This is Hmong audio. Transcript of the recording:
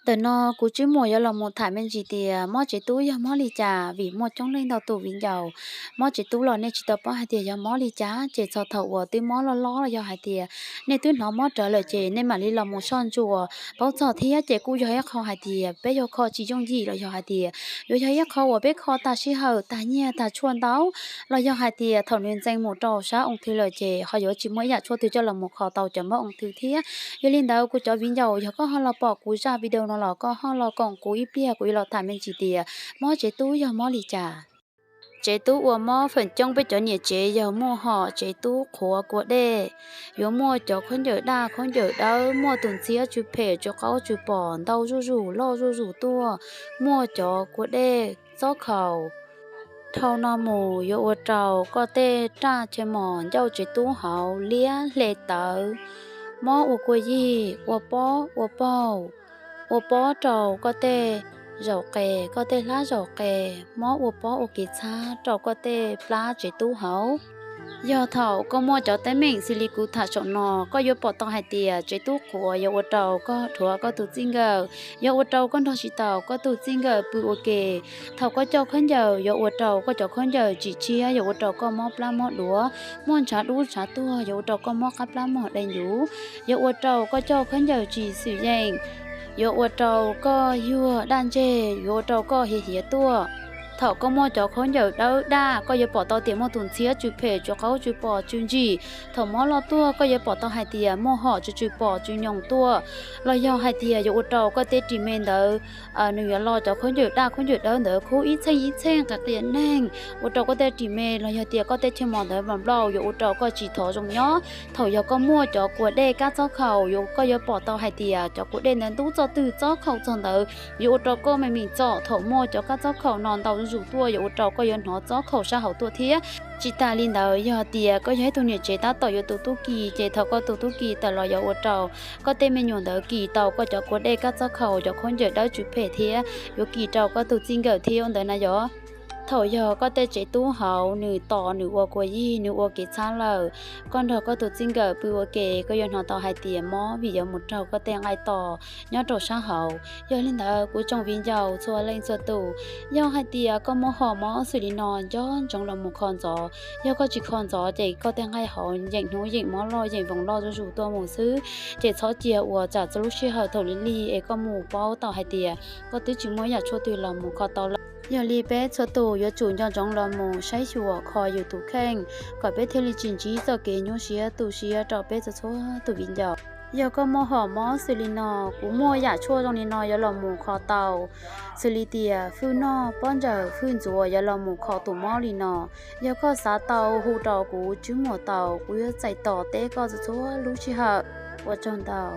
Ntawm no kuv Tswb Muas yuav los mus tham me ntsis tias mob tsev tub yog mob li cas, vim muaj coob leej ntau tus viv ncaus mob tsev tub los nej tsis tau paub hais tias yog mob li cas, ces txog thaum uas twb mob loj loj los yog hais tias nej twb hnov mob rawv lawm ces nej mam li los mus soj ntsuam paub txog thiab. Ces kuj yog ib qho hais tias peb yuav kho tsis yooj yim los yog hais tias yuav yog ib qho uas peb kho tag sij hawm, tag nyiaj tag tshuaj ntau, los yog hais tias thaum nws ntxeev mus rau sab oo thw lawm ces ho yuav tsis muaj ib yam tshuaj twg coj los mus kho tau cov mob oo thw thiab. Yog li ntawd kuv cov viv ncaus, yog koj ho los pom kuv zaj video no los koj ho los koom kuv ib pliag, kuv yuav los tham me ntsis tias mob tsev tub yog mob li cas. Tsev tub ua mob feem coob peb cov niam tsev yog muaj hom tsev tub qhuav kua dej, yuav muaj cov khaub ncaws daj khaub ncaws dawb, muaj tus ntxhiab tsw phem tsw qaub tsw pom ntau zuj zus loj zuj zus tuaj, muaj cov kua dej txob khaus. Dhau no mus yuav ua rau koj tej raj chaw mos ncauj tsev tub hauv liab hle tawv, mob ua kua yig, ua pob ua paug, ua pob rau koj tej zaum qes, koj tej hlab zaum qes, mob ua pob ua kev txhab rau koj tej plab tsev tub hauv. Yog thaum koj muaj cov teeb meem xws li kuv tham saum no, koj yuav pom tau hais tias tsev tub qhuav yuav ua rau koj dhuav koj tus txij nkawm, yuav ua rau koj nrog tsis taus koj tus txij nkawm pw ua ke. Thaum koj coj khaub ncaws yuav ua rau koj cov khaub ncaws tsis tshiab, yuav ua rau koj mob plab mob duav, muaj ntshav dub ntshav tuag, yuav ua rau koj mob qab plab mog dai ncuv, yuav ua rau koj coj khaub ncaws tsis xwm yeem, yuav ua rau koj yuag daj ntseg, yuav ua rau koj hiav hiav tuaj. Thaum koj muaj cov khaub ncaws dawb daj, koj yuav pom tau tias muaj tus ntxhiab tsw phem tsw qaub tsw pom tsw ntsim. Thaum mob loj tuaj, koj yuav pom tau hais tias muaj hom tsw tsw pom tsw nyoos tuaj, los yog hais tias yuav ua rau koj tej ris me ntawd nws yuav lo cov khaub ncaws daj khaub ncaws dawb ntawd khub ib txheej ib txheej qias qias neeg, ua rau koj tej ris me los yog tias koj tej chaw mos ntawd nplaum nplaum, yuav ua rau koj tsis thov zoo nyob. Thaum yog koj muaj cov kua dej kab txob khaus, yuav koj yuav pom tau hais tias cov kua dej ntawd ntub txoj twg txob khaus txog ntawd, yuav ua rau koj me me txom. Thaum muaj cov kab txob khaus no ntau zuj zus tuaj, yuav ua rau koj yuav hnov txob khaus sab hauv tuaj thiab. Tsis tas li ntawd, yog tias koj yog ib tug niam tsev tab tom yuav tu tub ki, ces thaum koj tu tub ki tawm los yuav ua rau koj tej me nyuam ntawd kis tau koj cov kua dej kab txob khaus, cov khaub ncaws dawb tsw phem thiab, yuav kis rau koj tus txij nkawm thiab ua ntawd na yog. Thaum yog koj tej tsev tub hauv nws tos nws ua kua yig nws ua kev txhab lawm, koj nrog koj tus txij nkawm pw ua ke, koj yuav hnov tau hais tias mob vim yuav mus raug koj tej nqaij tos nyob rau sab hauv. Yog li ntawd kuv tsoom viv ncaus txhua leej txhua tus, yog hais tias koj muaj hom mob xws li no nco ntsoov los mus kho ntxov. Yog koj tsis kho ntxov ces koj tej nqaij hauv yeem hnub yeem mob loj yeem voos loj zuj zus tuaj mus xwb. Ces txhob cia uas tsam txog lub sij hawm thaum lig lig es koj mus paub tau hais tias koj twb tsis muaj ib yam tshuaj twg los mus kho tau lawm. Yog li peb txhua tus yuav tsum nco ntsoov los mus saib xyuas kho yus tus kheej kom peb thiaj li tsis ntsib txoj kev nyuaj siab tu siab rau peb txhua txhua tus viv ncaus. Yog koj muaj hom mob xws li no, kuv muaj yam tshuaj zoo li no yuav los mus kho tau, xws li tias fwj noj pob ntsawm fwj ntxuav yuav los mus kho tus mob li no. Yog koj xav tau hu rau kuv Tswb Muas tau, kuv yuav txais tos teb koj txhua txhua lub sij hawm. Ua tsaug ntau.